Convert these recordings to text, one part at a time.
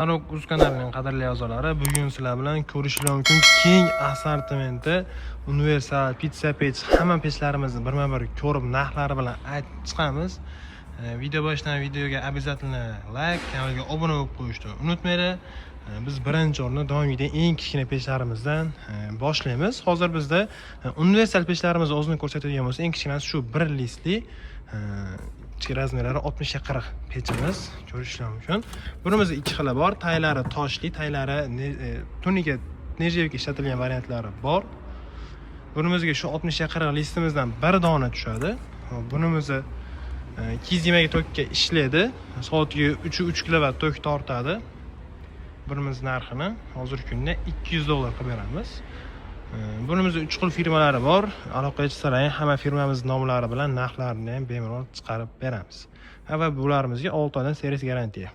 Narok uz kanalining qadrli a'zolari, bugun sizlar bilan ko'rishlar mumkin keng assortimenti universal pitsa pech, hamma pechlarimizni birma-bir ko'rib, narxlari bilan aytib chiqamiz. Video boshidan videoga обязательно layk, kanalga obuna bo'lib qo'yishni unutmanglar. Biz birinchi o'rinda doimgidek eng kichkina pechlarimizdan boshlaymiz. Hozir bizda universal pechlarimizni o'zini ko'rsatadigan bo'lsa, eng kichkinasi shu 1 listli, ichki размер lari 60 ga 40 pechimiz, ko'rishlar mumkin. Bunimiz ikki xili bor: taylari toshli, taylari tuniga нержавейка ishlatilgan variantlari bor. Bunimizga shu 60 ga 40 listimizdan bir dona tushadi. Hop, bunimizni 220 ga tokka ishlaydi, soatiga 3,3 kilovat tok tortadi. Bunimiz narxini hozirgi kunda 200 dollar qilib beramiz. Bunimizni uch xil firmalari bor, aloqaga chiqsalar hamma firmamiz nomlari bilan narxlarini ham bemalol chiqarib beramiz. Ha, va bularimizga 6 oydan servis garantiya.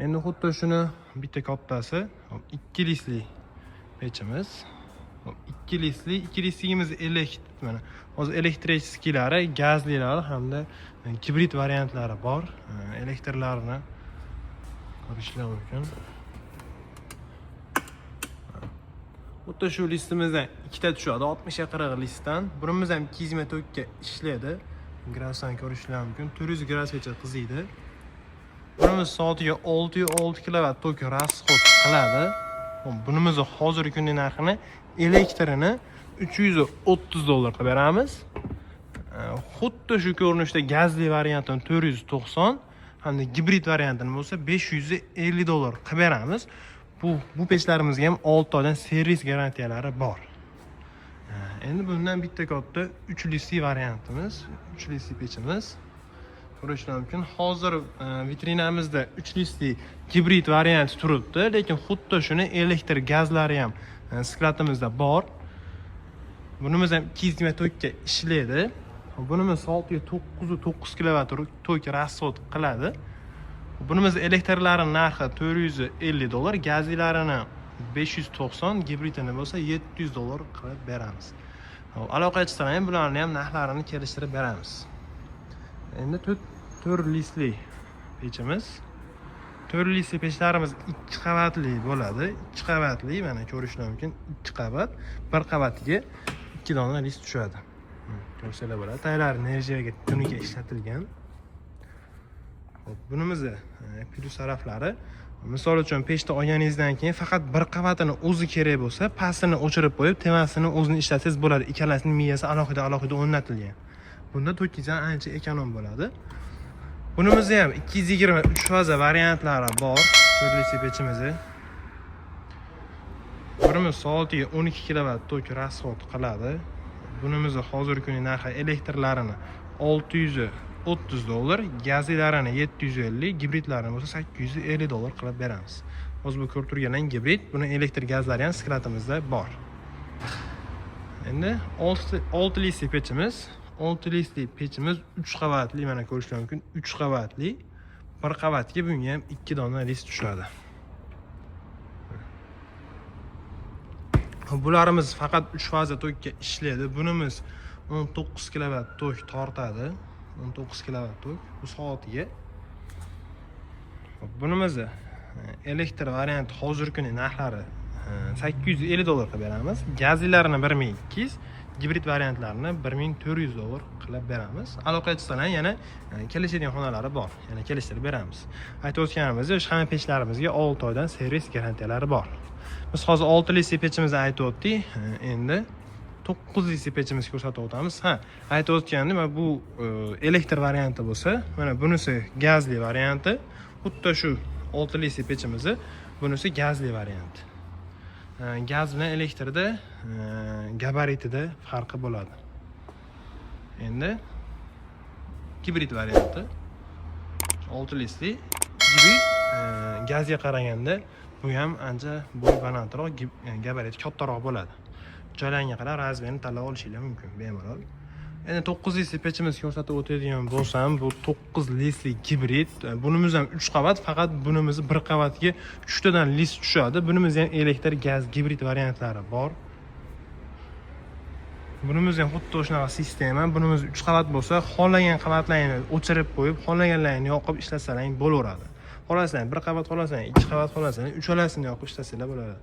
Endi xuddi shuni bitta kattasi, hop, 2 listli pechimiz. Hop, 2 listli, 2 listligimiz elektr, mana hozir электрический lari, gazlilari hamda gibrid variantlari bor. Elektrlarini ko'rishlar mumkin. Xuddi shu listimizdan ikkita tushadi, 60 ga 40 listdan. Bunimiz ham 220 tokka ishlaydi. Gradusdan ko'rishlar mumkin, 400 gradusgacha qiziydi. Bunimiz soatiga 6,6 kilovat tok расход qiladi. Hop, bunimizni hozirgi kunda narxini elektrini 330 dollar qilib beramiz. Xuddi shu ko'rinishda gazli variantini 490 hamda gibrid variantini bo'lsa 550 dollar qilib beramiz. Bu pechlarimizga ham 6 oydan servis garantiyalari bor. Endi bundan bitta katta 3 listli variantimiz, 3 listli pechimiz. Ko'rishlar mumkin. Hozir vitrinamizda 3 listli gibrid variant turibdi, lekin xuddi shuni elektr gazlari ham skladimizda bor. Bunimiz ham 220 tokka ishlaydi. Bunimiz soatiga 9,9 kilovat tok расход qiladi. Bunimiz elektrlari narxi 450 dollar, gazlilarini 590, gibridini bo'lsa 700 dollar qilib beramiz. Hop, aloqaga chiqsalar ham bularni ham narxlarini kelishtirib beramiz. Endi 4 listli pechimiz. 4 listli pechlarimiz 2 qavatli bo'ladi. 2 qavatli, mana ko'rishlar mumkin, 2 qavat, bir qavatiga 2 dona list tushadi. Ko'rsanglar bo'ladi. Taylari нержавейка tuniga ishlatilgan. Hop, bunimizni plyus taraflari, misol uchun, pechni olganingizdan keyin faqat bir qavatini o'zi kerak bo'lsa, pastini o'chirib qo'yib, temasini o'zini ishlatsangiz bo'ladi. Ikkalasining miyasi alohida alohida o'rnatilgan. Bunda tokingiz ham ancha ekonom bo'ladi. Bunimizni ham 223 faza variantlari bor. To'rtli pechimizni. Birimiz soatiga 12 kilovat tok расход qiladi. Bunimizni hozirgi kunning narxi elektrlarini 630 dollar, gazlilarini 750, gibridlarini bo'lsa 850 dollar qilib beramiz. Hozir bu ko'rib turganing gibrid, buni elektr gazlari ham skladimizda bor. Endi 6 listli pechimiz, 6 listli pechimiz 3 qavatli, mana ko'rishlar mumkin, 3 qavatli. Bir qavatga bunga ham 2 dona list tushadi. Bularimiz faqat 3 faza tokka ishlaydi. Bunimiz 19 kilovat tok tortadi. 19 kilovat tok bu soatiga. Hop, bunimizni elektr varianti hozirgi kunning narxlari 850 dollar qilib beramiz. Gazlilarini 1200, gibrid variantlarini 1400 dollar qilib beramiz. Aloqaga chiqsalar yana kelishadigan xonalari bor. Yana kelishtirib beramiz. Aytib o'tganimizdek, o'sha hamma pechlarimizga 6 oydan servis garantiyalari bor. Biz hozir 6 listli pechimizni aytib o'tdik. Endi 9 listli pechimizni ko'rsatib o'tamiz. Ha, aytib o'tgandim, mana bu elektr varianti bo'lsa, mana bunisi gazli varianti. Xuddi shu 6 listli pechimizni bunisi gazli varianti. Gaz bilan elektrda gabaritida farqi bo'ladi. Endi gibrid varianti 6 listli gibrid, gazga qaraganda bu ham ancha bo'y balandroq, gabariti kattaroq bo'ladi. Joylarga qarab размер ini tanlab olishinglar mumkin bemalol. Endi 9 listli pechimizni ko'rsatib o'tadigan bo'lsam, bu 9 listli gibrid. Bunimiz ham 3 qavat, faqat bunimizni bir qavatga 3 tadan list tushadi. Bunimiz ham elektr, gaz, gibrid variantlari bor. Bunimiz ham xuddi shunaqa sistema. Bunimiz 3 qavat bo'lsa, xohlagan qavatlaringni o'chirib qo'yib, xohlaganlaringni yoqib ishlasalaring bo'laveradi. Xohlasanglar bir qavat, xohlasanglar ikki qavat, xohlasanglar uchalasini yoqib ishlasanglar bo'ladi.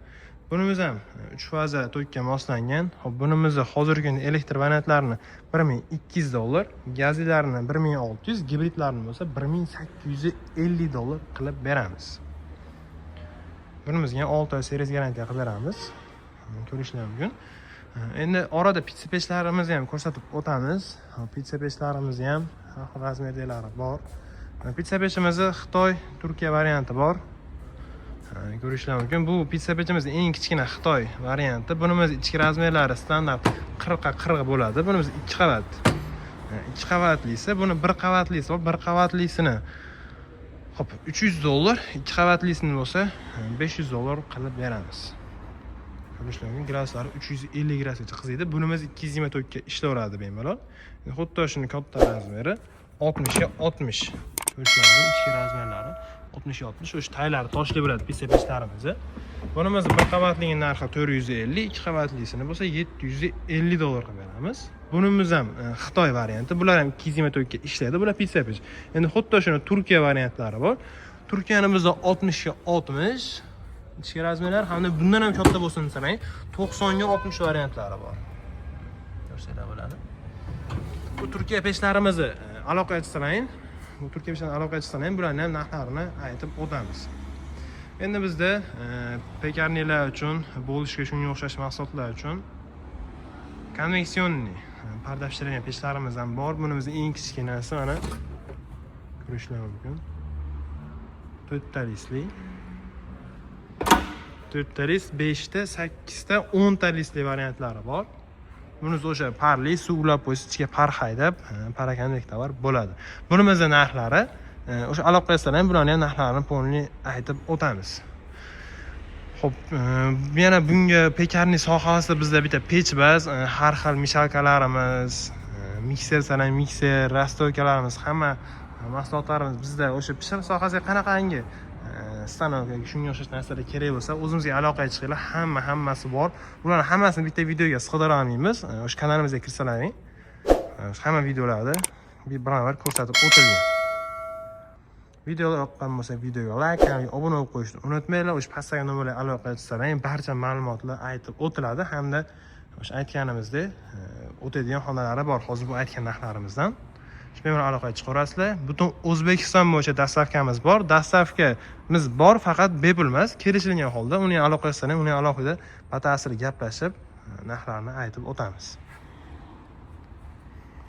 Bunimiz ham 3 faza tokka moslangan. Xo'p, bunimizni hozirgi kunda elektr variantlarini 1200 dollar, gazlilarini 1600, gibridlarini bo'lsa 1850 dollar qilib beramiz. Bunimizga ham 6 oy servis garantiya qilib beramiz. Ko'rishlar mumkin. Endi orada pitsa pechlarimizni ham ko'rsatib o'tamiz. Pitsa pechlarimizni ham har xil размер dagilari bor. Pitsa pechimizni Xitoy, Turkiya varianti bor. Ko'rishlar mumkin. Bu pitsa pechimiz eng kichkina Xitoy varianti. Bunimiz ichki размер lari standart 40 ga 40 bo'ladi. Bunimiz 2 qavat. 2 qavatlisi, buni bir qavatlisi bor, bir qavatlisini, xo'p, 300 dollar, ikki qavatlisini bo'lsa 500 dollar qilib beramiz. Ko'rishlar mumkin, graduslari 350 gradusgacha qiziydi. Bunimiz 220 tokka ishlayveradi bemalol. Endi xuddi shuni katta размер i 60 ga 60. Ko'rishlar mumkin, ichki размер lari 60 ga 60. O'sha taylari toshli bo'ladi pitsa pechlarimizni. Bunimiz bir qavatlining narxi 450, ikki qavatlisini bo'lsa 750 dollar qilib beramiz. Bunimiz ham Xitoy varianti. Bular ham 220 tokka ishlaydi. Bular pitsa pech. Endi xuddi shuni Turkiya variantlari bor. Turkiyani bizda 60 ga 60 ichki размер lar hamda bundan ham katta bo'lsin desangiz, 90 ga 60 variantlari bor. Ko'rsanglar bo'ladi. Bu Turkiya pechlarimizni aloqaga chiqsang, bu Turkiya pechlarini aloqaga chiqsang, bularni ham narxlarini aytib o'tamiz. Endi bizda пекарня lar uchun, bo'lishga, shunga o'xshash mahsulotlar uchun конвекционный parda pishiradigan pechlarimiz ham bor. Bunimizni eng kichkinasi, mana, ko'rishlar mumkin. To'rtta listli. To'rtta list, beshta, sakkizta, 10 ta listli variantlari bor. Bunisi o'sha parli, suv ulab qo'ysa, ichiga par haydab, пароконвектор bo'ladi. Bunimizni narxlari, o'sha aloqa qilsalar ham, bularni ham narxlarini полный aytib o'tamiz. Xo'p, yana bunga пекарня sohasida bizda bitta pechbaz, har xil мешалка larimiz, mikser salang, mikser, расстойка larimiz, hamma mahsulotlarimiz bizda. O'sha pishiriq sohasiga qanaqangi stanok yoki shunga o'xshash narsalar kerak bo'lsa, o'zimizga aloqaga chiqinglar, hammasi bor. Bularni hammasini bitta videoga sig'dira olmaymiz. O'sha kanalimizga kirsalaring, hamma videolarda birma bir ko'rsatib o'tilgan. Videolar yoqqan bo'lsa, videoga layk, kanalga obuna bo'lib qo'yishni unutmanglar. O'sha pastdagi nomerlarga aloqaga chiqsalaring, barcha ma'lumotlar aytib o'tiladi hamda o'sha aytganimizdek, o'tadigan xonalari bor hozir bu aytgan narxlarimizdan. Shu bemalol aloqaga chiqaverasizlar. Butun O'zbekiston bo'yicha доставка miz bor. Доставка miz bor, faqat bepul emas, kelishilgan holda. Uni aloqa qilsanglar, uni alohida batafsil gaplashib, narxlarni aytib o'tamiz.